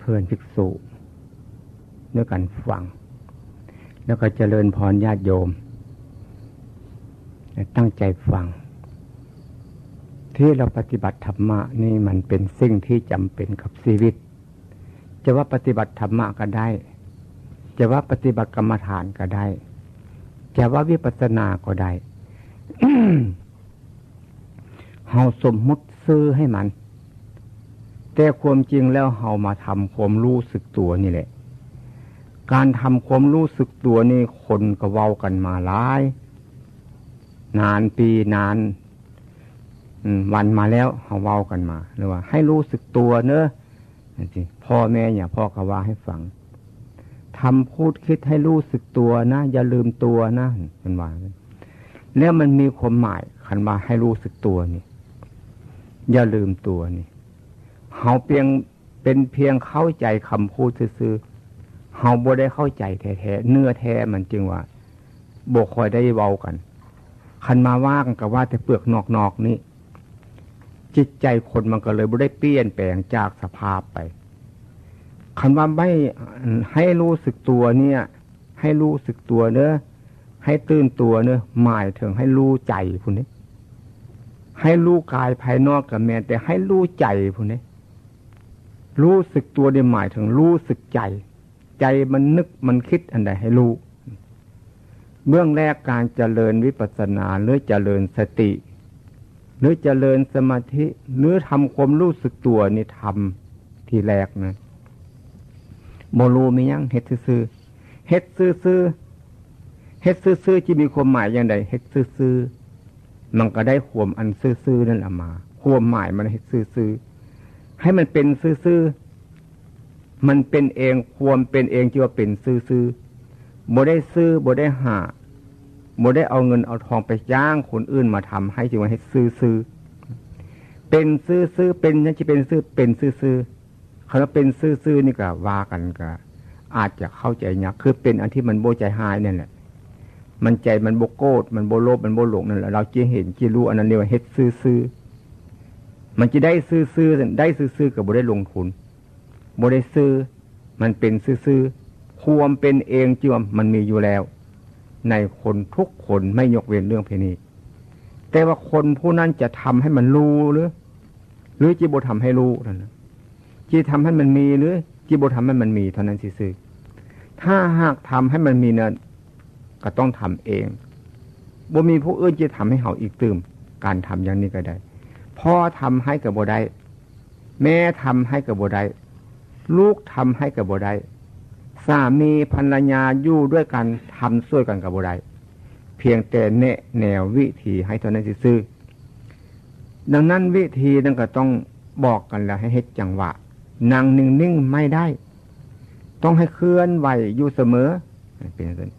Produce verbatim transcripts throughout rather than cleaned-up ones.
เพื่อนภิกษุด้วยกันฟัง แล้วก็เจริญพรญาติโยม ตั้งใจฟัง ที่เราปฏิบัติธรรมะนี่มันเป็นสิ่งที่จำเป็นกับชีวิต จะว่าปฏิบัติธรรมะก็ได้ จะว่าปฏิบัติกรรมฐานก็ได้ จะว่าวิปัสสนาก็ได้ เฮาสมมุติชื่อให้มัน แต่ความจริงแล้วเฮามาทำความรู้สึกตัวนี่แหละ การทำความรู้สึกตัวนี่คนก็เว้ากันมาหลาย นานปีนาน อืม วันมาแล้วเฮาเว้ากันมา หรือว่าให้รู้สึกตัวเนอะ จังซี้ พ่อแม่เนี่ย พ่อก็ว่าให้ฟัง ทำพูดคิดให้รู้สึกตัวนะ อย่าลืมตัวนะ มันว่า แล้วมันมีความหมาย คันว่าให้รู้สึกตัวนี่ อย่าลืมตัวนี่ เฮาเพียง เป็นเพียงเข้าใจคำพูดซื่อๆ เฮาบ่ได้เข้าใจแท้ๆ เนื้อแท้มันจึงว่าบ่ค่อยได้เว้ากัน คันมาว่ากันก็ว่าแต่เปลือกนอกๆ นี่ จิตใจคนมันก็เลยบ่ได้เปลี่ยนแปลงจากสภาพไป คันว่าไม่ ให้รู้สึกตัวเนี่ย ให้รู้สึกตัวเนอะ ให้ตื่นตัวเนอะ หมายถึงให้รู้ใจพุ้นนี้ ให้รู้กายภายนอกก็แม่น แต่ให้รู้ใจพุ้นนี้ รู้สึกตัวนี่หมายถึงรู้สึกใจ ใจมันนึกมันคิดอันใดให้รู้ เบื้องแรกการเจริญวิปัสสนา หรือเจริญสติ หรือเจริญสมาธิ หรือทำความรู้สึกตัวนี่ ทำทีแรกนะ บ่รู้มีหยัง เฮ็ดซื่อๆ เฮ็ดซื่อๆ เฮ็ดซื่อๆ จะมีความหมายอย่างใด เฮ็ดซื่อๆ มันก็ได้ความอันซื่อๆ นั่นแหละมา ความหมายมันเฮ็ดซื่อๆ ให้มันเป็นซื่อๆ มันเป็นเอง ความเป็นเองที่ว่าเป็นซื่อๆ บ่ได้ซื้อ บ่ได้หา บ่ได้เอาเงินเอาทองไปจ้างคนอื่นมาทำให้ จึงว่าเฮ็ดซื่อๆ เป็นซื่อๆ เป็นหยังสิเป็นซื่อ เป็นซื่อๆ คันว่าเป็นซื่อๆ นี่ก็ว่ากันก็อาจจะเข้าใจยาก คือเป็นอันที่มันบ่ใจฮ้ายนั่นแหละ มันใจมันบ่โกรธ มันบ่โลภ มันบ่หลงนั่นแหละ เราจะเห็นจะรู้ อันนั้นเรียกว่าเฮ็ดซื่อๆ มันจะได้ซื่อๆ ได้ซื่อๆ ก็บ่ได้ลงทุน บ่ได้ซื้อ มันเป็นซื่อๆ ความเป็นเองที่ว่ามันมีอยู่แล้ว ในคนทุกคนไม่ยกเว้นเรื่องเพศนี้ แต่ว่าคนผู้นั้นจะทำให้มันรู้หรือ หรือจะบ่ทำให้รู้เท่านั้นนะ จะทำให้มันมีหรือจะบ่ทำให้มันมีเท่านั้นซื่อๆ ถ้าหากทำให้มันมีนั้น ก็ต้องทำเอง บ่มีผู้อื่นจะทำให้เฮาอีกตื่ม การทำอย่างนี้ก็ได้ พ่อทำให้ก็บ่ได้ แม่ทำให้ก็บ่ได้ ลูกทำให้ก็บ่ได้ สามีภรรยาอยู่ด้วยกันทำช่วยกันก็บ่ได้ เพียงแต่แนะแนววิธีให้เท่านั้นซื่อๆ ดังนั้นวิธีนั้นก็ต้องบอกกันแล้วให้เฮ็ดจังหวะ นั่งนิ่งๆ ไม่ได้ ต้องให้เคลื่อนไหวอยู่เสมอ เป็นจังซั่น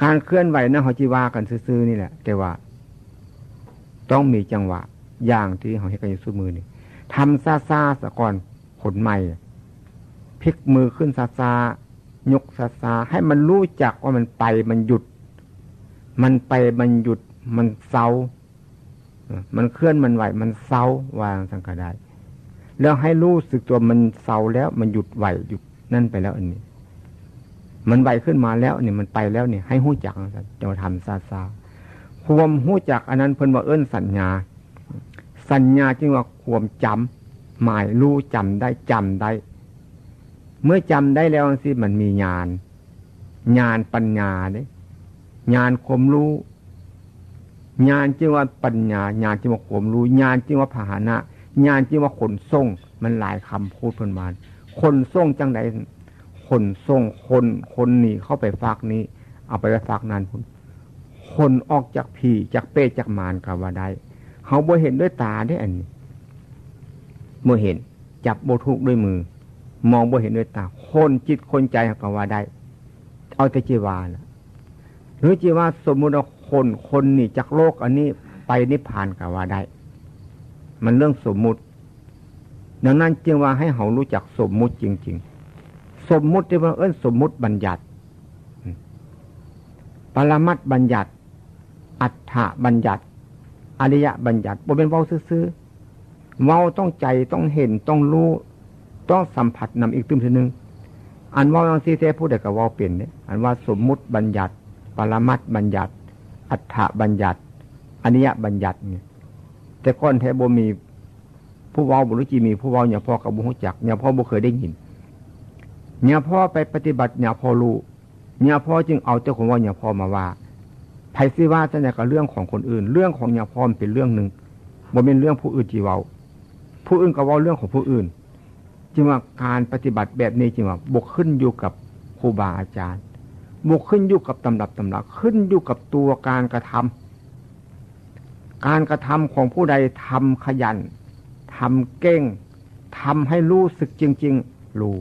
การเคลื่อนไหวนะ เฮาจิว่ากันซื่อๆ นี่แหละ แต่ว่าต้องมีจังหวะ อย่างที่เฮาเฮ็ดกันอยู่ซุมื้อนี้ ทำช้าๆ ซะก่อน คนใหม่ พลิกมือขึ้นช้าๆ ยกช้าๆ ให้มันรู้จักว่ามันไป มันหยุด มันไป มันหยุด มันเซา เออ มันเคลื่อน มันไหว มันเซา ว่าจั่งซั้นก็ได้ แล้วให้รู้สึกตัวมันเซาแล้ว มันหยุดไหว หยุดนั่นไปแล้ว อันนี้ มันไหวขึ้นมาแล้วนี่ มันไปแล้วนี่ ให้รู้จักจั่งซั้น จะมาทำช้าๆ ความรู้จักอันนั้นเพิ่นว่าเอิ้นสัญญา สัญญาจึงว่าความจำ หมายรู้ จำได้ จำได้ เมื่อจำได้แล้วจั่งซี้ มันมีญาณ ญาณปัญญาเด้ ญาณความรู้ ญาณจึงว่าปัญญา ญาณจึงว่าความรู้ ญาณจึงว่าพาหนะ ญาณจึงว่าขนส่ง มันหลายคำพูดเพิ่นว่า ขนส่งจั่งใด ขนส่ง คน คนนี้เข้าไปฟากนี้ เอาไปไว้ฟากนั้นพุ้น ขนออกจากผี จากเปรต จากมารก็ว่าได้ เฮาบ่เห็นด้วยตาเด้ อันนี้ บ่เห็น จับบ่ถูกด้วยมือ มองบ่เห็นด้วยตา ขนจิตขนใจก็ว่าได้ เอาแต่จิว่าน่ะ หรือจิว่าสมมุติว่าขน คนนี้จากโลกอันนี้ไปนิพพานก็ว่าได้ มันเรื่องสมมุติ ดังนั้นจึงว่าให้เฮารู้จักสมมุติจริงๆ สมมุติที่ว่าเอิ้นสมมุติบัญญัติ ปรมัตถบัญญัติ อัฏฐบัญญัติ อริยบัญญัติ บ่แม่นเว้าซื่อๆ เว้าต้องใจ ต้องเห็น ต้องรู้ ต้องสัมผัสนำอีกตื่มเทื่อหนึ่ง อันเว้าจั่งซี้แท้ผู้ใดก็เว้าเป็นเด้ อันว่าสมมุติบัญญัติ ปรมัตถบัญญัติ อัฏฐบัญญัติ อนิยบัญญัตินี่ แต่ก่อนแท้บ่มีผู้เว้า บ่รู้จิมีผู้เว้า หญ้าพ่อก็บ่ฮู้จัก หญ้าพ่อบ่เคยได้ยิน หญ้าพ่อไปปฏิบัติ หญ้าพ่อรู้ หญ้าพ่อจึงเอาแต่ความเว้าหญ้าพ่อมาว่า ไผสิว่าจั่งใดก็เรื่องของคนอื่น เรื่องของหญ้าพ่อมันเป็นเรื่องหนึ่ง บ่แม่นเรื่องผู้อื่นที่เว้า ผู้อื่นก็เว้าเรื่องของผู้อื่น จึงว่าการปฏิบัติแบบนี้จึงว่าบ่ขึ้นอยู่กับครูบาอาจารย์ บ่ขึ้นอยู่กับตำรับตำรา ขึ้นอยู่กับตัวการกระทำ การกระทำของผู้ใดทำขยัน ทำเก่ง ทำให้รู้สึกจริงๆ รู้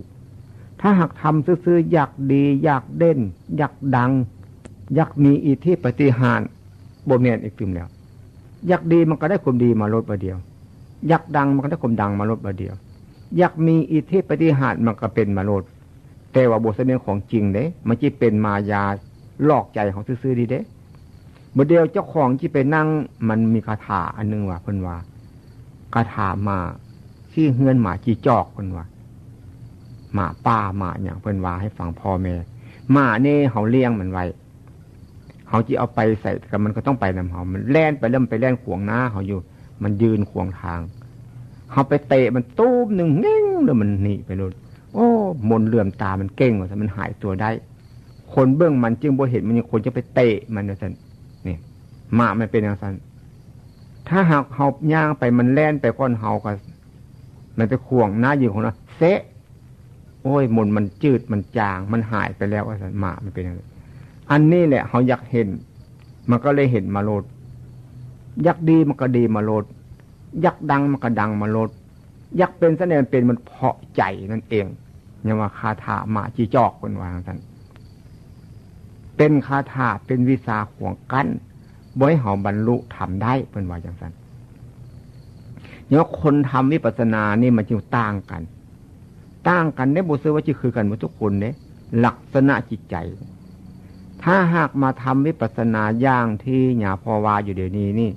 ถ้าหากทำซื่อๆ อยากดี อยากเด่น อยากดัง อยากมีอิทธิปาฏิหาริย์ บ่แม่นอีกตื่มแล้ว อยากดีมันก็ได้ความดีมาโลดบาดเดียว อยากดังมันก็ได้ความดังมาโลดบาดเดียว อยากมีอิทธิปาฏิหาริย์มันก็เป็นมาโลด แต่ว่าบ่แสดงของจริงเด้ มันจิเป็นมายาหลอกใจของซื่อๆ นี่เด้ บ่เดียวเจ้าของจิไปนั่ง มันมีคาถาอันหนึ่งว่า เพิ่นว่า คาถาหมาขี้เฮือนหมาขี้จอก เพิ่นว่า หมาป่าหมาหยัง เพิ่นว่าให้ฟังพ่อแม่ หมานี่เฮาเลี้ยงมันไว้ เฮาจิเอาไปใส่ ก็มันก็ต้องไปนำเฮา มันแล่นไปแล้วมันไปแล่นขวางหน้าเฮาอยู่ มันยืนขวางทาง เฮาไปเตะมันตูมหนึ่ง เง้ง แล้วมันหนีไปโลด โอ้ มนต์เหลื่อมตามันเก่งว่าซั่น มันหายตัวได้ คนเบิ่งมันจึงบ่เห็น มันยังคนจะไปเตะมันว่าซั่น นี่ หมามันเป็นจั่งซั่น ถ้าหากเฮาย่างไป มันแล่นไปก่อนเฮาก็ มันไปขวางหน้ายืนของเรา เซะ โอ้ย มนต์มันจืด มันจาง มันหายไปแล้วว่าซั่น หมามันเป็นจั่งนั้น อันนี้แหละเฮาอยากเห็น มันก็เลยเห็นมาโลด อยากดีมันก็ดีมาโลด อยากดังมันก็ดังมาโลด อยากเป็นแสดงเป็น มันเพราะใจนั่นเอง เรียกว่าคาถาหมาขี้จอก เพิ่นว่าจั่งซั่น เป็นคาถา เป็นวิชาขวางกั้น บ่ให้เฮาบรรลุธรรมได้ เพิ่นว่าจั่งซั่น เรียกว่าคนทำวิปัสสนานี่มันจึงต่างกัน ต่างกันเด้ บ่ใช่ว่าจะคือกันหมดทุกคนเด้ ลักษณะจิตใจ ถ้าหากมาทำวิปัสสนาอย่างที่หญ้าพ่อว่าอยู่เดี๋ยวนี้นี่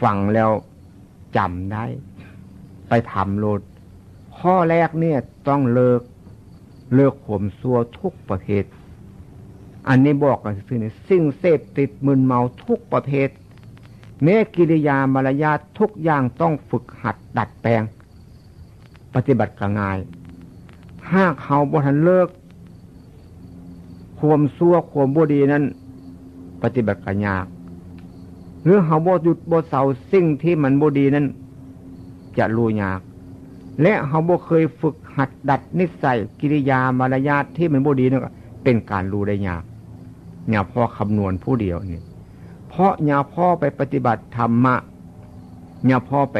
ฟังแล้วจำได้ ไปทำโลด ข้อแรกเนี่ยต้องเลิก เลิกความชั่วทุกประเภท อันนี้บอกกันซื่อๆ นี่ สิ่งเสพติดมึนเมาทุกประเภท แม้กิริยามารยาททุกอย่างต้องฝึกหัดดัดแปลง ปฏิบัติก็ง่าย หากเฮาบ่ทันเลิก ความชั่วความบ่ดีนั้น ปฏิบัติก็ยาก หรือเฮาบ่หยุดบ่เซาสิ่งที่มันบ่ดีนั้น จะรู้ยาก และเฮาบ่เคยฝึกหัดดัดนิสัยกิริยามารยาทที่มันบ่ดีนั่นก็เป็นการรู้ได้ยาก หญ้าพ่อคำนวณผู้เดียวนี่ เพราะหญ้าพ่อไปปฏิบัติธรรมะ หญ้าพ่อไป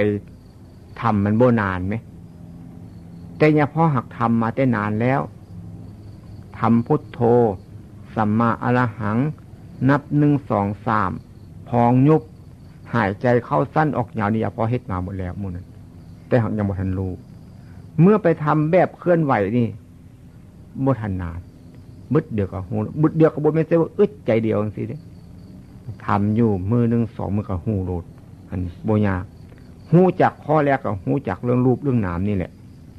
ทำมันบ่นานไหม แต่หญ้าพ่อหักทำมาแต่นานแล้ว ทำพุทโธ สัมมาอรหัง นับหนึ่ง สอง สาม พองยุบ หายใจเข้าสั้นออกยาวนี่หญ้าพ่อเฮ็ดมาหมดแล้วหมู่นั้น แต่หักยังบ่ทันรู้ เมื่อไปทำแบบเคลื่อนไหวนี่ บ่ทันนาน บึดเดียวก็ฮู้ บึดเดียวก็บ่แม่นแต่ว่าอึดใจเดียวจังซี้เด้ ทำอยู่มื้อหนึ่งสองมื้อก็ฮู้โลด อันบ่ยาก ฮู้จักข้อแรกก็ฮู้จักเรื่องรูปเรื่องนามนี่แหละ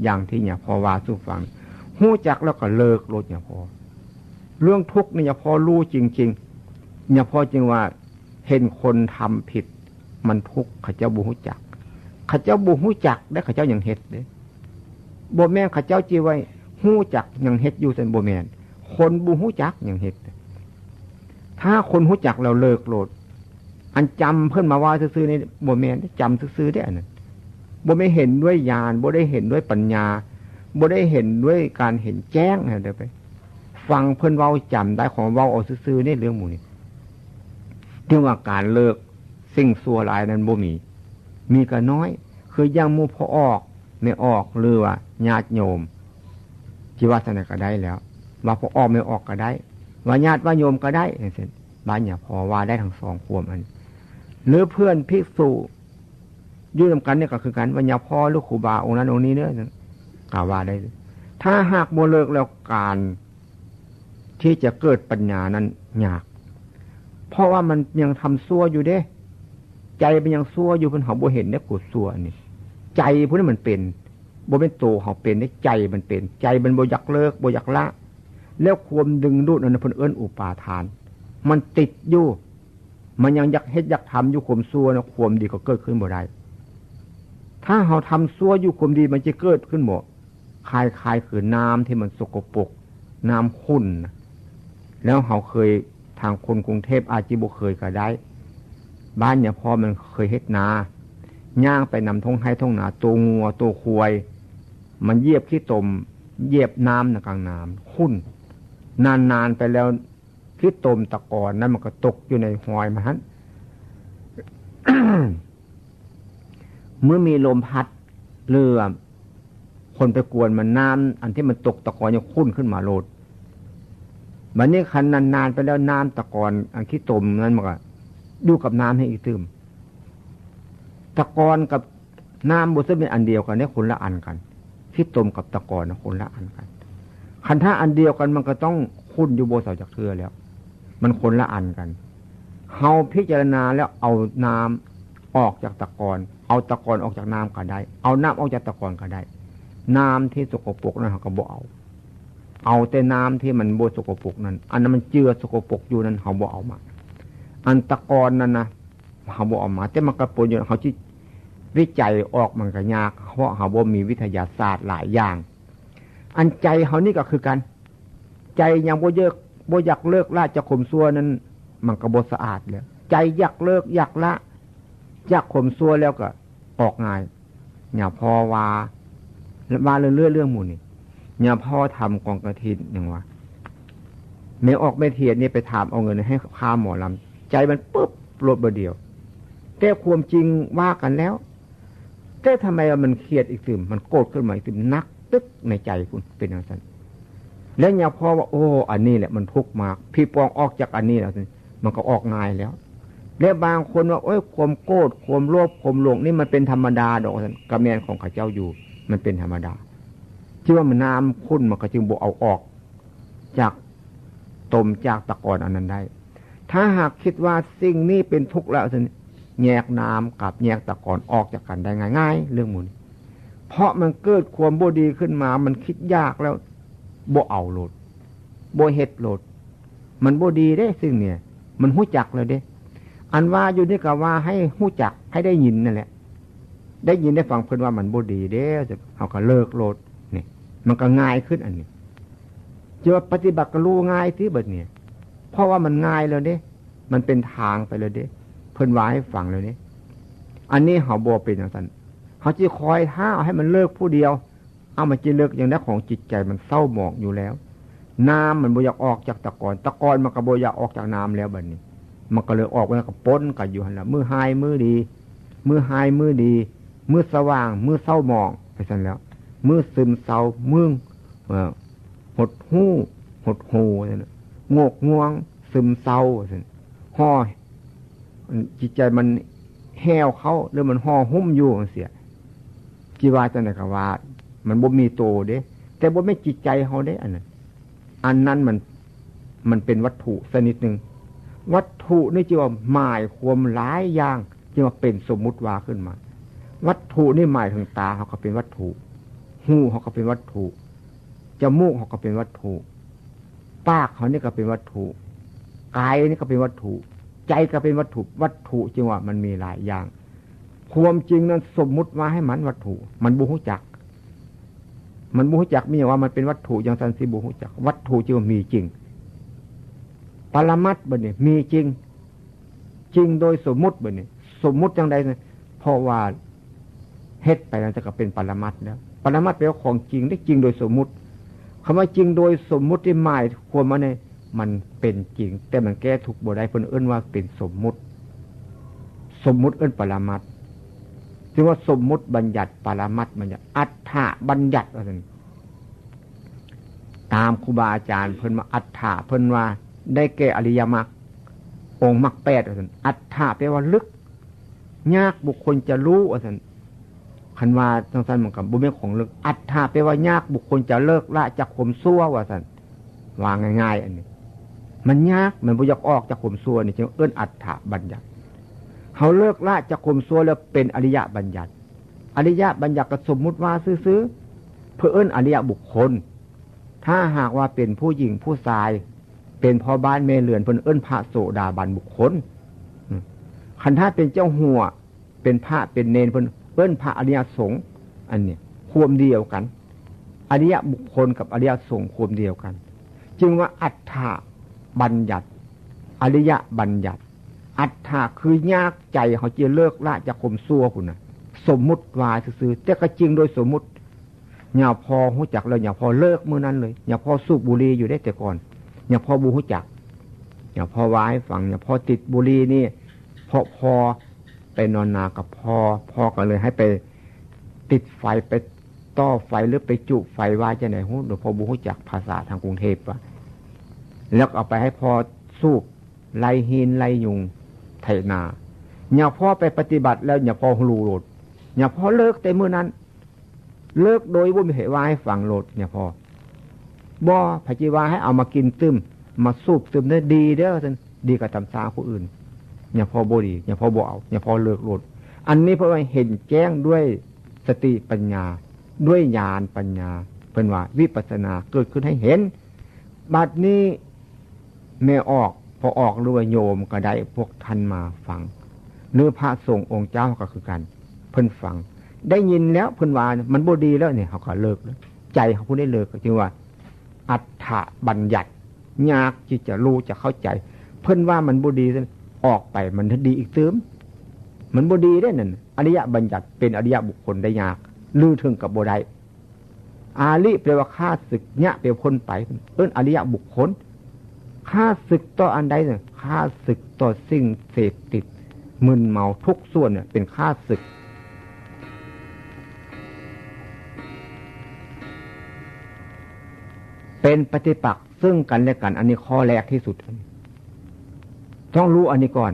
อย่างที่หญ้าพ่อว่าสู่ฟัง ฮู้จักแล้วก็เลิกโลดหญ้าพ่อ เรื่องทุกข์นี่หญ้าพ่อรู้จริงๆ หญ้าพ่อจึงว่าเห็นคนทำผิด มันทุกข์ เขาเจ้าบ่ฮู้จัก เขาเจ้าบ่ฮู้จัก และเขาเจ้ายังเฮ็ดเด้ บ่แม่นเขาเจ้าจิไว้ฮู้จักยังเฮ็ดอยู่ซั่น บ่แม่น คนบ่ฮู้จักยังเฮ็ด ถ้าคนฮู้จักแล้วเลิกโลด อันจำเพิ่นมาว่าซื่อๆนี่บ่แม่น จำซื่อๆเด้อันนั้น บ่แม่นเห็นด้วยญาณ บ่ได้เห็นด้วยปัญญา บ่ได้เห็นด้วยการเห็นแจ้งนะ เดี๋ยวไปฟังเพิ่นเว้าจำได้ของเว้าเอาซื่อๆนี่เรื่องหมู่นี้ ถึงว่าการเลิกสิ่งชั่วร้ายนั้นบ่มี มีก็น้อย คืออย่างหมู่พ่อออก แม่ออก หรือว่าญาติโยม ที่ว่าซั่นก็ได้แล้ว ว่าพ่อออกแม่ออกก็ได้ ว่าญาติว่าโยมก็ได้จังซี้ บ้านหญ้าพ่อว่าได้ทั้งสองความอัน หรือเพื่อนภิกษุอยู่นำกันนี่ก็คือกัน ว่าหญ้าพ่อหรือครูบาองค์นั้นองค์นี้เด้อ ก็ว่าได้ ถ้าหากบ่เลิกแล้ว การที่จะเกิดปัญญานั้นยาก เพราะว่ามันยังทำชั่วอยู่เด้ ใจมันยังชั่วอยู่ เพิ่นเฮาบ่เห็นเด้ กุศลชั่วนี่ ใจผู้นี้มันเป็น บ่เป็นตัวเขาเป็นได้ ใจมันเป็น ใจมันบ่อยากเลิก บ่อยากละ แล้วความดึงดูดอันนั้นเพิ่นเอิ้นอุปาทาน มันติดอยู่ มันยังอยากเฮ็ดอยากทำอยู่ ความชั่วนะ ความดีก็เกิดขึ้นบ่ได้ ถ้าเขาทำชั่วอยู่ ความดีมันจะเกิดขึ้นบ่ คล้ายๆ คือน้ำที่มันสกปรก น้ำขุ่นนะ แล้วเขาเคย ทางคนกรุงเทพอาจจะบ่เคยก็ได้ บ้านเนี่ยพ่อมันเคยเฮ็ดนา ย่างไปนำท่งไฮ่ท่งนา ตัวงัวตัวควาย มันเหยียบขี้ตม เหยียบน้ำนะกลางน้ำขุ่น นานๆ ไปแล้ว ขี้ตมตะกอนนั้นมันก็ตกอยู่ในหอยมันหั่น เมื่อมีลมพัด เรือ คนไปกวนมัน น้ำอันที่มันตกตะกอนยังขุ่นขึ้นมาโลด บัดนี้คันนานๆ ไปแล้ว น้ำตะกอนอันขี้ตมนั้นมันก็อยู่กับน้ำให้อีกตื่ม ตะกอนกับน้ำบ่ซึ่งเป็นอันเดียวกันเนี่ย คนละอันกัน ขี้ตมกับตะกอนนะคนละอันกัน คันถ้าอันเดียวกันมันก็ต้องขุ่นอยู่บ่เซาจักเทื่อแล้ว มันคนละอันกัน เฮาพิจารณาแล้วเอาน้ำออกจากตะกอน เอาตะกอนออกจากน้ำก็ได้ เอาน้ำออกจากตะกอนก็ได้ น้ำที่สกปรกนั้นเฮาก็บ่เอา เอาแต่น้ำที่มันบ่สกปรกนั้น อันนั้นมันเจือสกปรกอยู่นั้น เฮาบ่เอามา อันตะกอนนั้นนะ เฮาบ่เอามา แต่มันก็ปนอยู่ เฮาสิวิจัยออกมันก็ยาก เพราะเฮาบ่มีวิทยาศาสตร์หลายอย่าง อันใจเฮานี่ก็คือกัน ใจยังบ่เยิก บ่อยากเลิกละจากความชั่วนั้น มันก็บ่สะอาดแล้ว ใจอยากเลิกอยากละจากความชั่วแล้วก็ออกง่าย เนี่ย พ่อว่า ว่าเรื่อง เรื่องหมู่นี่ เนี่ย พ่อทำกองกฐินหยังวะ แม่ออกแม่เทียนนี่ไปถามเอาเงินให้ค่าหมอลำ ใจมันปุ๊บโลดบ่เดียว แต่ความจริงว่ากันแล้ว แต่ทำไมมันเครียดอีกตื่ม มันโกรธขึ้นมาอีกตื่ม หนักตึ๊กในใจพุ้น เป็นจั่งซั้น แล้วเนี่ย พ่อว่า โอ้ อันนี้แหละมันทุกข์มาก พี่ปองออกจากอันนี้แล้ว มันก็ออกง่ายแล้ว และบางคนว่า โอ้ย ความโกรธ ความโลภ ความหลงนี่มันเป็นธรรมดาดอก ว่าซั่น ก็แม่นของเขาเจ้าอยู่ มันเป็นธรรมดา ที่ว่ามันน้ำขุ่นมันก็จึงบ่เอาออกจากตม จากตะกอนอันนั้นได้ ถ้าหากคิดว่าสิ่งนี้เป็นทุกข์แล้ว ว่าซั่น แยกน้ำกับแยกตะกอนออกจากกันได้ง่ายๆ เรื่องหมู่นี้ เพราะมันเกิดความบ่ดีขึ้นมา มันคิดอยากแล้ว บ่เอาโลด บ่เฮ็ดโลด มันบ่ดีเด้ สิ่งเนี่ย มันฮู้จักแล้วเด้ อันว่าอยู่นี่ก็ว่าให้ฮู้จัก ให้ได้ยินนั่นแหละ ได้ยินได้ฟังเพิ่นว่ามันบ่ดีเด้ เฮาก็เลิกโลด นี่ มันก็ง่ายขึ้นอันนี้ จะว่าปฏิบัติก็รู้ง่ายติบัดนี้ เพราะว่ามันง่ายแล้วเด้ มันเป็นทางไปแล้วเด้ เพิ่นว่าให้ฟังแล้วเด้ อันนี้เฮาบ่เป็นจั่งซั้น เฮาสิคอยท้าเอาให้มันเลิกผู้เดียว เอามันสิเลิกจั่งใด ของจิตใจมันเศร้าหมองอยู่แล้ว น้ำมันบ่อยากออกจากตะกอน ตะกอนมันก็บ่อยากออกจากน้ำแล้วบัดนี้ มันก็เลยออกมาแล้วก็ปนกันอยู่หั่นล่ะ มื้อฮ้ายมื้อดี มื้อฮ้ายมื้อดี มื้อสว่างมื้อเศร้าหมอง ไปซั่นแล้ว มื้อซึมเศร้า มื้อ เอ่อ หดหู่ หดหู่ ว่าซั่นน่ะ โงกง่วง ซึมเศร้า ว่าซั่น ห่อ จิตใจมันแห้วเข้า หรือมันห่อหุ้มอยู่จั่งซี้ สิว่าจั่งใดก็ว่า มันบ่มีโตเด้ แต่บ่แม่นจิตใจเฮาเด้ อันนั้น อันนั้นมัน มันเป็นวัตถุชนิดหนึ่ง วัตถุนี่จึงว่าหมายความหลายอย่าง จึงว่าเป็นสมมุติว่าขึ้นมา วัตถุนี่หมายถึงตาเฮาก็เป็นวัตถุ หูเฮาก็เป็นวัตถุ จมูกเฮาก็เป็นวัตถุ ปากเฮานี่ก็เป็นวัตถุ กายนี่ก็เป็นวัตถุ ใจก็เป็นวัตถุ วัตถุจึงว่ามันมีหลายอย่าง ความจริงนั้นสมมุติว่าให้มันวัตถุ มันบ่ฮู้จัก มันบ่ฮู้จัก มีหยังว่ามันเป็นวัตถุจั่งซั้นสิ บ่ฮู้จัก วัตถุจึงว่ามีจริง ปรมัตถ์บัดนี้มีจริง จริงโดยสมมุติบัดนี้ สมมุติจั่งใดนะ เพราะว่าเฮ็ดไปแล้วจะก็เป็นปรมัตถ์แล้ว ปรมัตถ์แปลว่าของจริง ได้จริงโดยสมมุติ คำว่าจริงโดยสมมุติที่หมายความว่าเนี่ย มันเป็นจริง แต่มันแก้ทุกข์บ่ได้ เพิ่นเอิ้นว่าเป็นสมมุติ สมมุติเอิ้นปรมัตถ์ ที่ว่าสมมุติบัญญัติ ปรมัตถ์บัญญัติ อัฏฐบัญญัติ ว่าซั่น ตามครูบาอาจารย์เพิ่นว่า อัฏฐะ เพิ่นว่าได้แก่อริยมรรค องค์มรรคแปด ว่าซั่น อัฏฐะแปลว่าลึก ยากบุคคลจะรู้ ว่าซั่น คันว่าจั่งซั้นมันก็บ่แม่นของลึก อัฏฐะแปลว่ายากบุคคลจะเลิกละจากความชั่ว ว่าซั่น ว่าง่ายๆ อันนี้ มันยาก มันบ่อยากออกจากความชั่วนี่ จึงเอิ้นอัฏฐบัญญัติ เฮาเลิกละจากความชั่วแล้วเป็นอริยบัญญัติ อริยบัญญัติก็สมมุติว่าซื่อ พิ่นเอิ้นอริยบุคคล ถ้าหากว่าเป็นผู้หญิงผู้ชาย เป็นพ่อบ้านแม่เรือน เพิ่นเอิ้นพระโสดาบันบุคคล อืม คันถ้าเป็นเจ้าหัว เป็นพระเป็นเณร เพิ่นเอิ้นพระอริยสงฆ์ อันนี้ความเดียวกัน อริยบุคคลกับอริยสงฆ์ความเดียวกัน จึงว่าอัฏฐบัญญัติ อริยบัญญัติ อัฏฐะคือยากใจเขาจะเลิกละจากความชั่วพุ้นนะ สมมุติว่าซื่อๆ แต่ก็จริงโดยสมมุติ หลวงพ่อฮู้จักแล้ว หลวงพ่อเลิกมื้อนั้นเลย หลวงพ่อสูบบุหรี่อยู่เด้แต่ก่อน หลวงพ่อบ่ฮู้จัก หลวงพ่อว่าให้ฟัง หลวงพ่อติดบุหรี่นี่ เพราะพ่อไปนอนนากับพ่อ พ่อก็เลยให้ไปติดไฟ ไปต่อไฟหรือไปจุไฟว่าจั่งใด๋ฮู้ หลวงพ่อบ่ฮู้จักภาษาทางกรุงเทพฯ ว่า แล้วก็เอาไปให้พ่อสูบ ไล่ฮีนไล่ยุงไถนา หลวงพ่อไปปฏิบัติแล้ว หลวงพ่อฮู้โลด หลวงพ่อเลิกแต่มื้อนั้น เลิกโดยบ่มีไผว่าให้ฟังโลด หลวงพ่อ บ่ ไผสิว่าให้เอามากินตื่ม มาสูบตื่มเด้อ ดีเด้อ ซั่น ดีกว่าตำสาผู้อื่น หลวงพ่อบ่ดี หลวงพ่อบ่เอา หลวงพ่อเลิกโลด อันนี้เพราะว่าเห็นแจ้งด้วยสติปัญญา ด้วยญาณปัญญา เพิ่นว่าวิปัสสนาเกิดขึ้นให้เห็น บัดนี้แม่ออก พ่อออก หรือว่าโยมก็ได้ พวกท่านมาฟัง หรือพระสงฆ์องค์เจ้าก็คือกัน เพิ่นฟัง ได้ยินแล้วเพิ่นว่ามันบ่ดีแล้วนี่ เขาก็เลิกแล้ว ใจเขาผู้ได้เลิก ก็จึงว่าอัฏฐบัญญัติ ยากที่จะรู้จะเข้าใจ เพิ่นว่ามันบ่ดี ออกไปมันดีอีกตื่ม มันบ่ดีเด้นั่น อริยบัญญัติเป็นอริยบุคคลได้ยาก หรือถึงกับบ่ได้ อาริแปลว่าข้าศึก ยะแปลว่าพ้นไป เอิ้นอริยบุคคล ข้าศึกต่ออันใดเนี่ย ข้าศึกต่อสิ่งเสพติด มึนเมาทุกส่วนเนี่ยเป็นข้าศึก เป็นปฏิปักษ์ซึ่งกันและกัน อันนี้ข้อแรกที่สุด ต้องรู้อันนี้ก่อน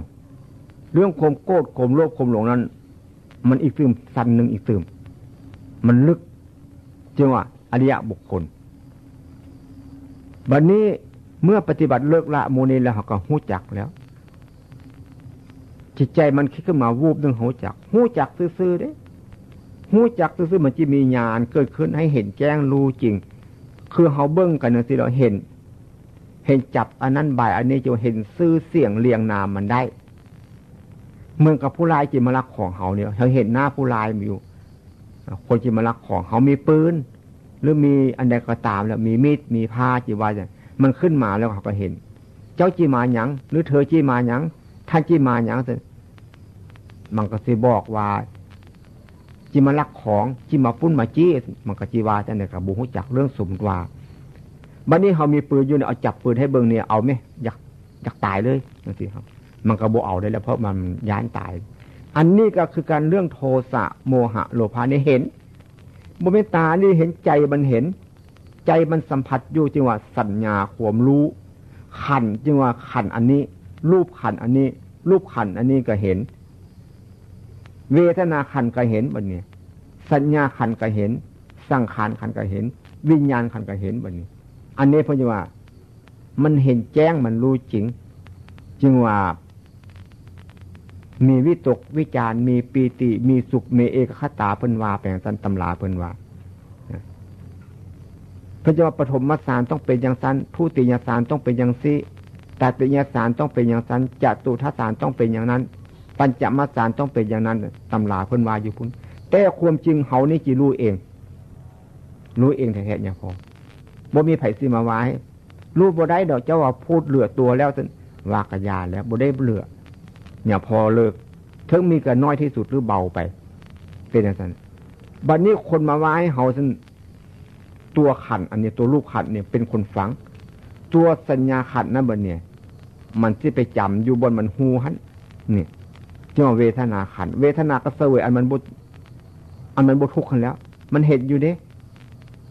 เรื่องความโกรธ ความโลภ ความหลงนั้น มันอีกตื่ม ชั้นหนึ่งอีกตื่ม มันลึก จึงว่าอริยบุคคล บัดนี้เมื่อปฏิบัติเลิกละหมู่นี้แล้ว เขาก็ฮู้จักแล้ว จิตใจมันคิดขึ้นมาวูบหนึ่ง ฮู้จัก ฮู้จักซื่อๆเด้ ฮู้จักซื่อๆ มันจะมีญาณเกิดขึ้นให้เห็นแจ้งรู้จริง คือเขาเบิ่งกันจั่งซี้ เราเห็น เห็นจับอันนั้นบายอันนี้ จะเห็นชื่อเสียงเรียงนามมันได้ เหมือนกับผู้ร้ายที่มาลักของเขาเนี่ย เขาเห็นหน้าผู้ร้ายอยู่ คนที่มาลักของเขามีปืน หรือมีอันใดก็ตามแล้ว มีมีด มีพระ จิว่าจั่ง มันขึ้นมาแล้วเขาก็เห็น เจ้าจิมาหยัง หรือเธอจิมาหยัง ท่านจิมาหยัง มันก็สิบอกว่า จิมาลักของ จิมาปุ้นมาจี้ มันก็จิว่าจั่งใด๋ก็บ่ฮู้จัก เรื่องสมมุติว่า บัดนี้เขามีปืนอยู่เนี่ย เอาจับปืนให้เบิ่งเนี่ย เอาไหม อยาก อยากตายเลยจั่งซี้ครับ มันก็บ่เอาได้แล้ว เพราะมันย้านตาย อันนี้ก็คือการเรื่องโทสะ โมหะ โลภะนี่เห็น บ่แม่นตานี่เห็น ใจมันเห็น ใจมันสัมผัสอยู่ จึงว่าสัญญาความรู้ ขันธ์ จึงว่าขันธ์อันนี้ รูปขันธ์อันนี้ รูปขันธ์อันนี้ก็เห็น เวทนาขันธ์ก็เห็นบัดนี้ สัญญาขันธ์ก็เห็น สังขารขันธ์ก็เห็น วิญญาณขันธ์ก็เห็นบัดนี้ อันนี้เพิ่นว่า มันเห็นแจ้ง มันรู้จริง จึงว่า มีวิตกวิจาร มีปีติ มีสุข มีเอกัคคตา เพิ่นว่าไปจั่งซั้น ตำราเพิ่นว่า เพิ่นจะว่าปฐมฌานต้องเป็นจั่งซั้น ทุติยฌานต้องเป็นจั่งซี้ ตติยฌานต้องเป็นจั่งซั้น จตุตถฌานต้องเป็นอย่างนั้น ปัญจมฌานต้องเป็นอย่างนั้น ตำราเพิ่นว่าอยู่พุ้น แต่ความจริงเฮานี่จิรู้เอง รู้เองแท้ๆ หลวงพ่อ บ่มีไผสิมาว่าให้ รู้บ่ได้ดอก เจ้าว่าพูดเหลือตัวแล้ว ว่ากะยาแล้ว บ่ได้เหลือ หลวงพ่อเลิก เถิงมีก็น้อยที่สุดหรือเบาไป เป็นจั่งซั้น บัดนี้คนมาว่าให้เฮาซั้น ตัวขันธ์อันนี้ ตัวรูปขันธ์เนี่ยเป็นคนฟัง ตัวสัญญาขันธ์นั้นบัดเนี่ย มันสิไปจำอยู่บ่อนมันฮู้หั่น นี่ จั่งว่าเวทนาขันธ์ เวทนาก็เสวยอันมันบ่ อันมันบ่ทุกข์หั่นแหล้ว มันเห็นอยู่เด้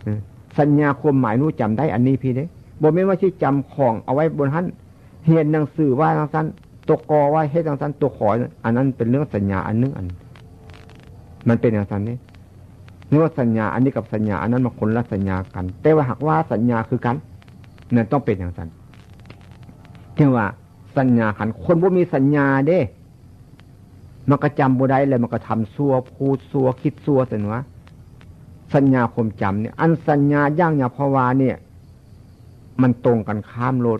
เออ สัญญาความหมายรู้จำได้อันนี้พี้เด้ บ่แม่นว่าสิจำของเอาไว้บนหั่น เรียนหนังสือว่าจั่งซั้น ตัวกอว่าเฮ็ดจั่งซั้น ตัวขอ อันนั้นเป็นเรื่องสัญญาอันหนึ่งอัน มันเป็นจั่งซั้นเด้ นึกว่าสัญญาอันนี้กับสัญญาอันนั้นมันคนละสัญญากัน แต่ว่าหากว่าสัญญาคือกัน นั่นต้องเป็นจั่งซั้น จึงว่าสัญญาขันธ์ คนบ่มีสัญญาเด้ มันก็จำบ่ได้แล้ว มันก็ทำชั่ว พูดชั่ว คิดชั่วซั่นวะ สัญญาความจำเนี่ย อันสัญญาอย่างหยาบเพราะว่าเนี่ย มันตรงกันข้ามโลด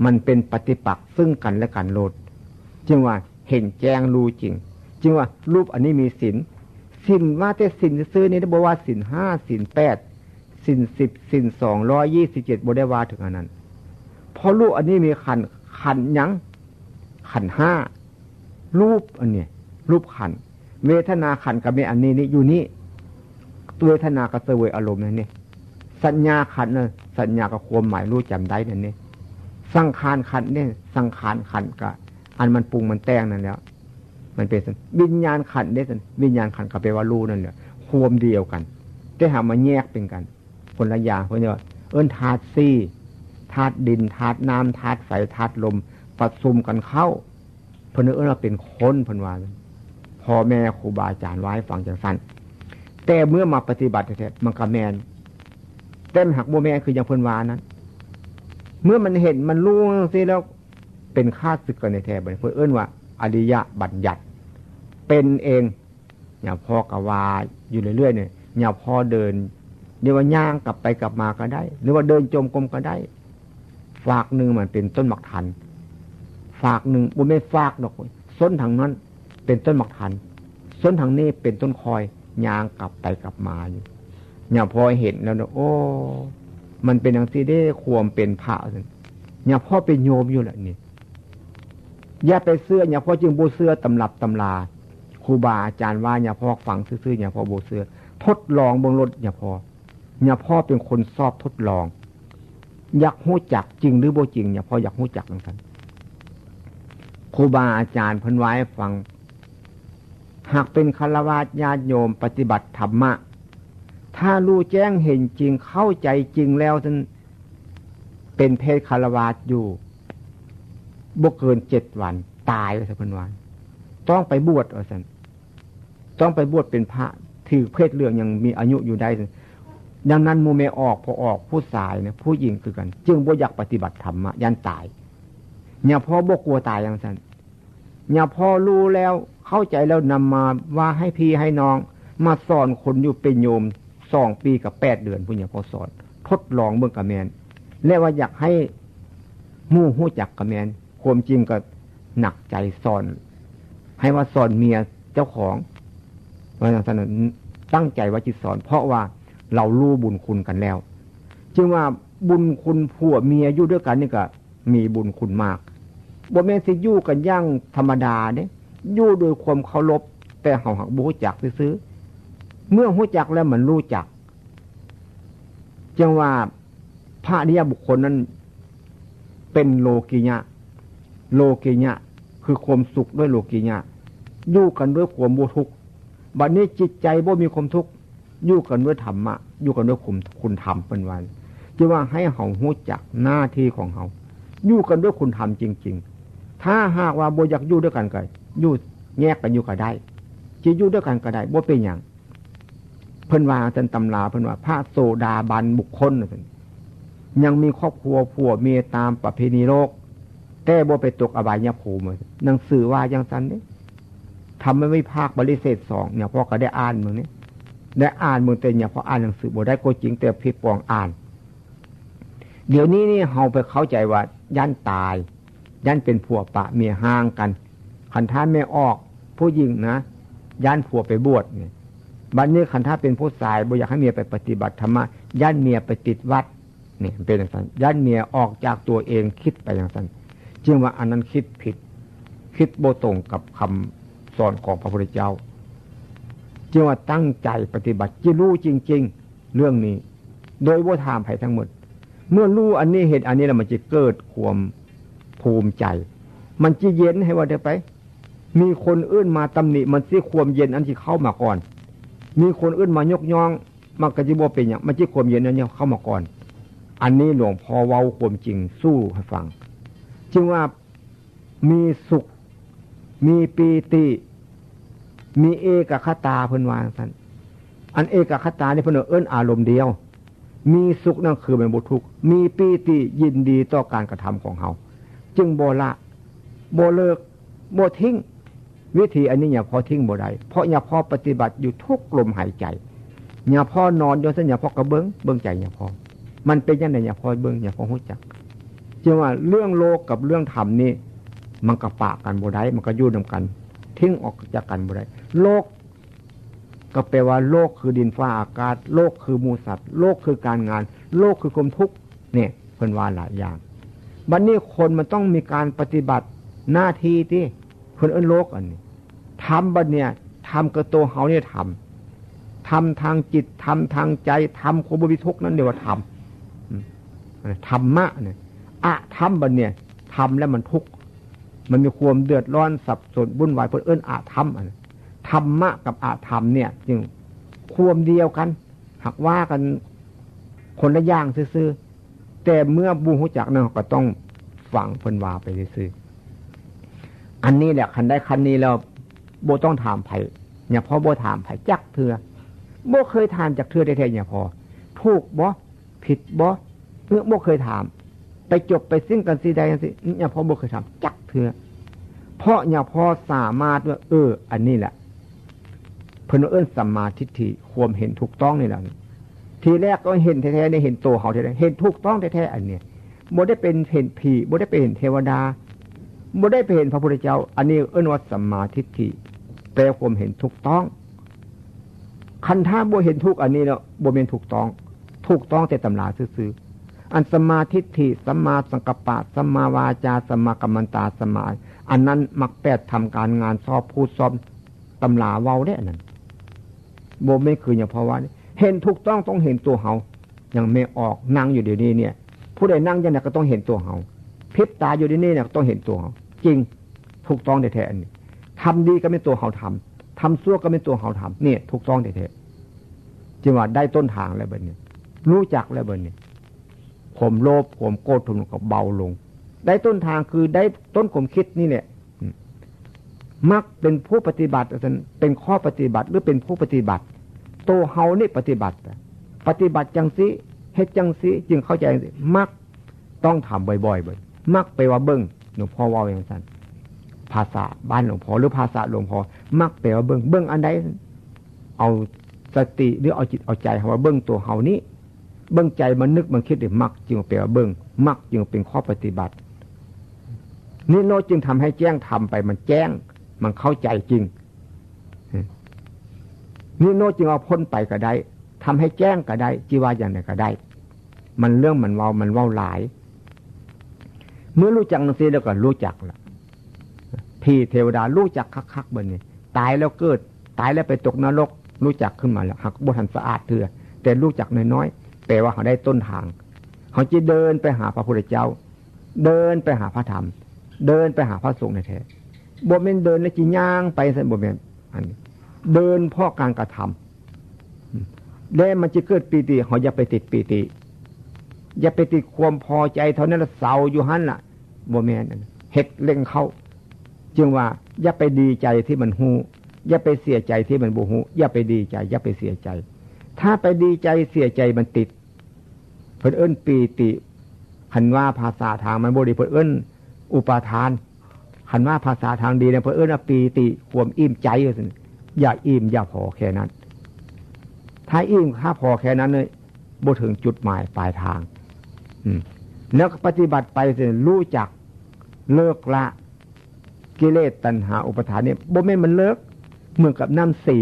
มันเป็นปฏิปักษ์ซึ่งกันและกันโลด จึงว่าเห็นแจ้งรู้จริง จึงว่ารูปอันนี้มีศีล ศีลว่าแต่ศีลซื่อๆนี่ บ่ว่าศีลห้า ศีลแปด ศีลสิบ ศีลสองร้อยยี่สิบเจ็ด บ่ได้ว่าถึงอันนั้น เพราะรูปอันนี้มีขันธ์ ขันธ์หยัง ขันธ์ห้า รูปอันเนี้ย รูปขันธ์ เวทนาขันธ์ก็มีอันนี้นี่ อยู่นี่ เวทนาก็เสวยอารมณ์นั่นนี่ สัญญาขันธ์น่ะ สัญญาก็ความหมายรู้จำได้นั่นนี่ สังขารขันธ์เนี่ย สังขารขันธ์ก็อันมันปรุงมันแต่งนั่นแหละ มันเป็นสัญ- วิญญาณขันธ์เนี่ย สัญ- วิญญาณขันธ์ก็แปลว่ารู้นั่นแหละ ความเดียวกัน แต่หามาแยกเป็นกัน คนละอย่าง เพิ่นว่า เอิ้นธาตุสี่ ธาตุดิน ธาตุน้ำ ธาตุไฟ ธาตุลม ประชุมกันเข้า เพิ่นเอิ้นว่าเป็นคน เพิ่นว่า พ่อแม่ครูบาอาจารย์ว่าให้ฟังจังซั่น แต่เมื่อมาปฏิบัติแท้ๆ มันก็แม่น แต่มันหากบ่แม่นคืออย่างเพิ่นว่านั้น เมื่อมันเห็นมันรู้จังซี่แล้ว เป็นข้าศึกกันแท้ๆ บัดนี้เพิ่นเอิ้นว่าอริยบัญญัติ เป็นเอง หยาบพ่อก็ว่าอยู่เรื่อยๆ เนี่ย หยาบพ่อเดิน เรียกว่าย่างกลับไปกลับมาก็ได้ หรือว่าเดินจงกรมก็ได้ ฟากหนึ่งมันเป็นต้นหมากทัน ฟากหนึ่ง บ่แม่นฟากดอก ส้นทางนั้นเป็นต้นหมากทัน ส้นทางนี้เป็นต้นคอย ย่างกลับไปกลับมาอยู่ หยาบพ่อเห็นแล้วเนี่ย โอ้ มันเป็นจังซี่เด้ ความเป็นพระ หยาบพ่อเป็นโยมอยู่แหละนี่ อย่าไปเชื่อ หยาบพ่อจึงบ่เชื่อตำรับตำรา ครูบาอาจารย์ว่า หยาบพ่อฟังซื่อๆ หยาบพ่อบ่เชื่อ ทดลองเบิ่งโลด หยาบพ่อ หยาบพ่อเป็นคนชอบทดลอง อยากรู้จักจริงหรือบ่จริง หยาบพ่ออยากรู้จักจังซั่น ครูบาอาจารย์เพิ่นว่าให้ฟัง หากเป็นฆราวาสญาติโยมปฏิบัติธรรมะ ถ้ารู้แจ้งเห็นจริงเข้าใจจริงแล้ว ท่านเป็นเพศฆราวาสอยู่ บ่เกินเจ็ดวัน ตาย ว่าซั่นเพิ่นว่า ต้องไปบวช ว่าซั่น ต้องไปบวชเป็นพระ ถือเพศเหลืองยังมีอายุอยู่ได้ ดังนั้นหมู่แม่ออก พ่อออก ผู้ชายเนี่ย ผู้หญิงคือกัน จึงบ่อยากปฏิบัติธรรมะ ย้านตาย หยาบพ่อบ่กลัวตายจังซั่น หยาบพ่อรู้แล้ว เข้าใจแล้ว นำมาว่าให้พี่ให้น้อง มาสอนคนอยู่เป็นโยม สองปีกับแปดเดือนพุ้น หยาบพ่อสอน ทดลองเบิ่งก็แม่น และว่าอยากให้หมู่รู้จักก็แม่น ความจริงก็หนักใจสอน ให้ว่าสอนเมียเจ้าของ ว่าจังซั่นน่ะ ตั้งใจว่าจิสอน เพราะว่าเรารู้บุญคุณกันแล้ว จึงว่าบุญคุณผัวเมียอยู่ด้วยกันนี่ก็มีบุญคุณมาก บ่แม่นสิอยู่กันอย่างธรรมดาเด้ อยู่โดยความเคารพ แต่เฮาหากบ่รู้จักซื่อๆ เมื่อรู้จักแล้วมันรู้จัก จึงว่าพระอริยบุคคลนั้นเป็นโลกิยะ โลกิยะ คือความสุขด้วยโลกิยะ อยู่กันด้วยความบ่ทุกข์ บัดนี้จิตใจบ่มีความทุกข์ อยู่กันด้วยธรรมะ อยู่กันด้วยคุณ คุณธรรม เพิ่นว่า จึงว่าให้เฮารู้จักหน้าที่ของเฮา อยู่กันด้วยคุณธรรมจริงๆ ถ้าหากว่าบ่อยากอยู่ด้วยกันก็อยู่แยกกันอยู่ก็ได้ สิอยู่ด้วยกันก็ได้ บ่เป็นหยัง เพิ่นว่าจั่งซั่น ตำราเพิ่นว่า พระโสดาบันบุคคลว่าซั่น ยังมีครอบครัวผัวเมียตามประเพณีโลก แต่บ่ไปตกอบายภูมิ หนังสือว่าจั่งซั่นเด้ ธรรมวิภาคบริเศษสอง หยาบพ่อก็ได้อ่านเบิ่งนี่ ได้อ่านเบิ่ง แต่หยาบพ่ออ่านหนังสือบ่ได้ก็จริง แต่พี่ปองอ่าน เดี๋ยวนี้นี่เฮาไปเข้าใจว่าย้านตาย ย้านเป็นผัวปะเมียห่างกัน คันถ้าแม่ออกผู้หญิงนะ ย้านผัวไปบวชนี่ บัดนี้คันถ้าเป็นผู้ชายบ่อยากให้เมียไปปฏิบัติธรรมะ ย้านเมียไปติดวัด นี่มันเป็นจั่งซั่น ย้านเมียออกจากตัวเอง คิดไปจั่งซั่น จึงว่าอันนั้นคิดผิด คิดบ่ตรงกับคำสอนของพระพุทธเจ้า จึงว่าตั้งใจปฏิบัติ จิรู้จริงๆ เรื่องนี้ โดยบ่ถามไผทั้งหมด เมื่อรู้อันนี้ เห็นอันนี้แล้ว มันจะเกิดความภูมิใจ มันจะเย็น ให้ว่าได้ไป มีคนอื่นมาตำหนิ มันสิความเย็นอันที่เข้ามาก่อน มีคนอื่นมายกย่อง มันก็จะบ่เป็นหยัง มันจะความเย็นอันนี้เข้ามาก่อน อันนี้หลวงพ่อเว้าความจริงสู่ให้ฟัง จึงว่ามีสุข มีปีติ มีเอกคตา เพิ่นว่าจั่งซั่น อันเอกคตานี่เพิ่นเอิ้นอารมณ์เดียว มีสุขนั่นคือมันบ่ทุกข์ มีปีติยินดีต่อการกระทำของเฮา จึงบ่ละ บ่เลิก บ่ทิ้ง วิธีอันนี้หยาบพ่อทิ้งบ่ได้ เพราะหยาบพ่อปฏิบัติอยู่ทุกลมหายใจ เนี่ยพ่อนอนอยู่ซั่น เนี่ยพ่อก็เบิ่ง เบิ่งใจเนี่ยพ่อ มันเป็นจั่งใด๋ เนี่ยพ่อเบิ่ง เนี่ยพ่อฮู้จัก จึงว่าเรื่องโลกกับเรื่องธรรมนี่ มันก็ปะกันบ่ได้ มันก็อยู่นำกัน ทิ้งออกจากกันบ่ได้ โลก ก็แปลว่าโลกคือดินฟ้าอากาศ โลกคือหมู่สัตว์ โลกคือการงาน โลกคือความทุกข์ เนี่ย เพิ่นว่าหลายอย่าง บัดนี้คนมันต้องมีการปฏิบัติหน้าที่ติ เพิ่นเอิ้นโลกอันนี้ ธรรมบัดเนี่ย ธรรมคือตัวเฮาเนี่ยธรรม ธรรมทางจิต ธรรมทางใจ ธรรมความบ่มีทุกข์นั่นเรียกว่าธรรม อืม ธรรมะเนี่ย อธรรมบัดเนี่ย ธรรมแล้วมันทุกข์ มันมีความเดือดร้อนสับสนวุ่นวาย เพิ่นเอิ้นอธรรมอันนั้น ธรรมะกับอธรรมเนี่ย จึงความเดียวกัน หากว่ากันคนละอย่างซื่อๆ แต่เมื่อบ่ฮู้จักนั้น เราก็ต้องฟังเพิ่นว่าไปซื่อๆ อันนี้แหละ คันได้คันนี้แล้ว บ่ต้องถามไผ เนี่ยพ่อบ่ถามไผจักเทื่อ บ่เคยถามจักเทื่อแท้ๆ เนี่ยพ่อ ถูกบ่ ผิดบ่ เออ บ่เคยถาม ไปจบไปสิ้นกันสิใดจั่งซี้ เนี่ยพ่อบ่เคยถามจักเทื่อ เพราะเนี่ยพ่อสามารถว่า เออ อันนี้แหละ เพิ่นว่าเอิ้นสัมมาทิฏฐิ ความเห็นถูกต้องนี่แหละ ทีแรกก็เห็นแท้ๆ เนี่ย เห็นตัวเฮาแท้ๆ เห็นถูกต้องแท้ๆ อันเนี้ย บ่ได้เป็นเห็นผี บ่ได้ไปเห็นเทวดา บ่ได้ไปเห็นพระพุทธเจ้า อันนี้เอิ้นว่าสัมมาทิฏฐิ แปลความเห็นถูกต้อง คันถ้าบ่เห็นถูกอันนี้แล้ว บ่แม่นถูกต้อง ถูกต้องแต่ตำราซื่อๆ อันสัมมาทิฏฐิ สัมมาสังกัปปะ สัมมาวาจา สัมมากัมมันตา สัมมา อันนั้นมรรคแปด ทำการงาน ชอบพูด ชอบตำราเว้าเด้ อันนั้น บ่แม่นคือหยัง เพราะว่าเห็นถูกต้องต้องเห็นตัวเฮา อย่างแม่ออกนั่งอยู่เดี๋ยวนี้เนี่ย ผู้ใดนั่งจั่งใดก็ต้องเห็นตัวเฮา พริบตาอยู่เดี๋ยวนี้เนี่ยก็ต้องเห็นตัวเฮา จริง ถูกต้องแท้ๆ อันนี้ ทำดีก็เป็นตัวเฮาทำ ทำชั่วก็เป็นตัวเฮาทำ เนี่ย ถูกต้องแท้ๆ จึงว่าได้ต้นทางแล้วบัดนี้ รู้จักแล้วบัดนี้ ความโลภ ความโกรธ ความหลงก็เบาลง ได้ต้นทางคือได้ต้นความคิดนี่แหละ อืม มักเป็นผู้ปฏิบัติ เป็นข้อปฏิบัติ หรือเป็นผู้ปฏิบัติ ตัวเฮานี่ปฏิบัติ ปฏิบัติจั่งซี้ เฮ็ดจั่งซี้ จึงเข้าใจจั่งซี้ มักต้องทำบ่อยๆ บ่อย มักแปลว่าเบิ่ง หลวงพ่อเว้าจั่งซั้น ภาษาบ้านหลวงพ่อ หรือภาษาหลวงพ่อ มักแปลว่าเบิ่ง เบิ่งอันใด เอาสติ หรือเอาจิตเอาใจเฮามาเบิ่งตัวเฮานี้ เบิ่งใจมันนึกมันคิดนี่ มักจึงแปลว่าเบิ่ง มักจึงเป็นข้อปฏิบัติ นิโรธจึงทำให้แจ้ง ทำไปมันแจ้ง มันเข้าใจจริง นิโรธจึงเอาพ้นไปก็ได้ ทำให้แจ้งก็ได้ จิว่าอย่างใดก็ได้ มันเรื่องมันเว้า มันเว้าหลาย เมื่อรู้จักจั่งซี้แล้วก็รู้จักละ ผีเทวดารู้จักคักๆ บัดนี้ ตายแล้วเกิด ตายแล้วไปตกนรก รู้จักขึ้นมาแล้ว หากบ่ทันสะอาดเทื่อ แต่รู้จักน้อยๆ แปลว่าเฮาได้ต้นทาง เฮาจะเดินไปหาพระพุทธเจ้า เดินไปหาพระธรรม เดินไปหาพระสงฆ์แท้ๆ บ่แม่นเดินแล้วจะย่างไปซั่น บ่แม่น อันนี้ เดินเพราะการกระทำ แล้วมันจะเกิดปีติ เฮาอย่าไปติดปีติ อย่าไปติดความพอใจเท่านั้นละ เซาอยู่หั่นล่ะ บ่แม่น อันนั้น เฮ็ดเร่งเข้า จึงว่าอย่าไปดีใจที่มันฮู้ อย่าไปเสียใจที่มันบ่ฮู้ อย่าไปดีใจ อย่าไปเสียใจ ถ้าไปดีใจเสียใจมันติด เพิ่นเอิ้นปีติ คันว่าภาษาทางมันบ่ดี เพิ่นเอิ้นอุปาทาน คันว่าภาษาทางดีเนี่ย เพิ่นเอิ้นว่าปีติ ความอิ่มใจว่าซั่น อย่าอิ่มอย่าพอแค่นั้น ถ้าอิ่มถ้าพอแค่นั้นเนี่ย บ่ถึงจุดหมายปลายทาง อืม แล้วก็ปฏิบัติไปเสร็จ รู้จักเลิกละ กิเลสตัณหาอุปาทานเนี่ย บ่แม่นมันเลิก เหมือนกับน้ำสี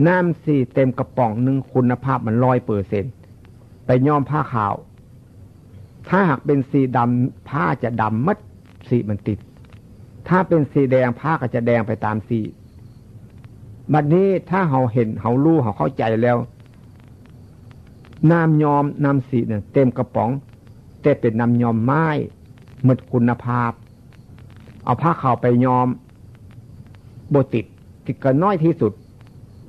น้ำสีเต็มกระป๋องหนึ่ง คุณภาพมันร้อยเปอร์เซ็นต์ ไปย้อมผ้าขาว ถ้าหากเป็นสีดำ ผ้าจะดำหมด สีมันติด ถ้าเป็นสีแดง ผ้าก็จะแดงไปตามสี บัดนี้ถ้าเฮาเห็น เฮารู้ เฮาเข้าใจแล้ว น้ำย้อม น้ำสีเนี่ย เต็มกระป๋อง แต่เป็นน้ำย้อมไม้ หมดคุณภาพ เอาผ้าขาวไปย้อม บ่ติด ติดก็น้อยที่สุด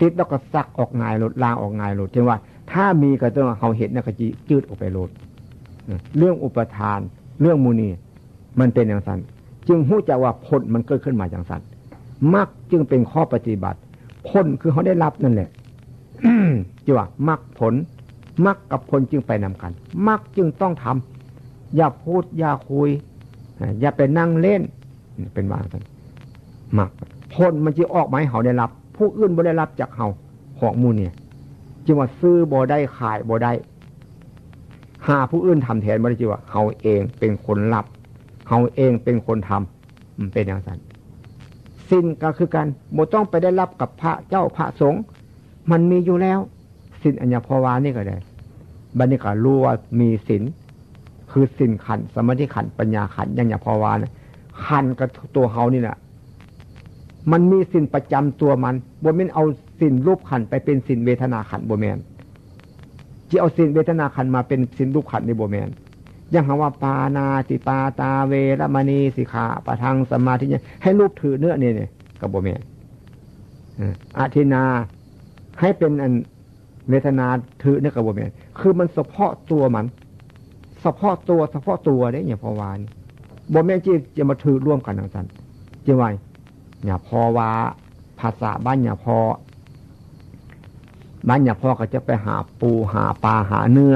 ติดแล้วก็ซักออกง่ายโลด ล้างออกง่ายโลด ถึงว่าถ้ามีก็ต้องเฮาเห็นน่ะก็จิจืดออกไปโลด เรื่องอุปาทาน เรื่องหมู่นี้ มันเป็นจั่งซั้น จึงฮู้จักว่าผลมันเกิดขึ้นมาจั่งซั้น มรรคจึงเป็นข้อปฏิบัติ ผลคือเฮาได้รับนั่นแหละ จิว่ามรรคผล มรรคกับผลจึงไปนำกัน มรรคจึงต้องทำ อย่าพูด อย่าคุย อย่าไปนั่งเล่น เป็นว่าจั่งซั้น มรรค ผลมันจะออกมาให้เฮาได้รับ ผู้อื่นบ่ได้รับจากเฮา ของหมู่เนี่ย จึงว่าซื้อบ่ได้ขายบ่ได้ หาผู้อื่นทำแทนบ่ได้ จึงว่าเฮาเองเป็นคนรับ เฮาเองเป็นคนทำ มันเป็นอย่างนั้น ศีลก็คือกัน บ่ต้องไปได้รับกับพระเจ้าพระสงฆ์ มันมีอยู่แล้ว ศีลอันเนี้ยพอว่านี่ก็ได้ บัดนี้ก็รู้ว่ามีศีล คือศีลขันธ์ สมาธิขันธ์ ปัญญาขันธ์ อย่างเนี้ยพอว่านะ ขันธ์กับตัวเฮานี่แหละ มันมีศีลประจำตัวมัน บ่แม่นเอาศีลรูปขันธ์ไปเป็นศีลเวทนาขันธ์ บ่แม่น จะเอาศีลเวทนาขันธ์มาเป็นศีลรูปขันธ์นี่บ่แม่น อย่างคำว่าปานาติปาตาเวรมณีสิกขาปะทังสมาธิญาณ ให้รูปถือเนื้อนี่ นี่ก็บ่แม่น เออ อทินนา ให้เป็นอันเวทนาถือนี่ก็บ่แม่น คือมันเฉพาะตัวมัน เฉพาะตัว เฉพาะตัวเด้ เนี่ยพอว่านี่ บ่แม่นจิจะมาถือร่วมกันจังซั่น จิว่า เนี่ยพอว่า ภาษาบ้านเนี่ยพอ บ้านเนี่ยพอก็จะไปหาปูหาปลาหาเนื้อ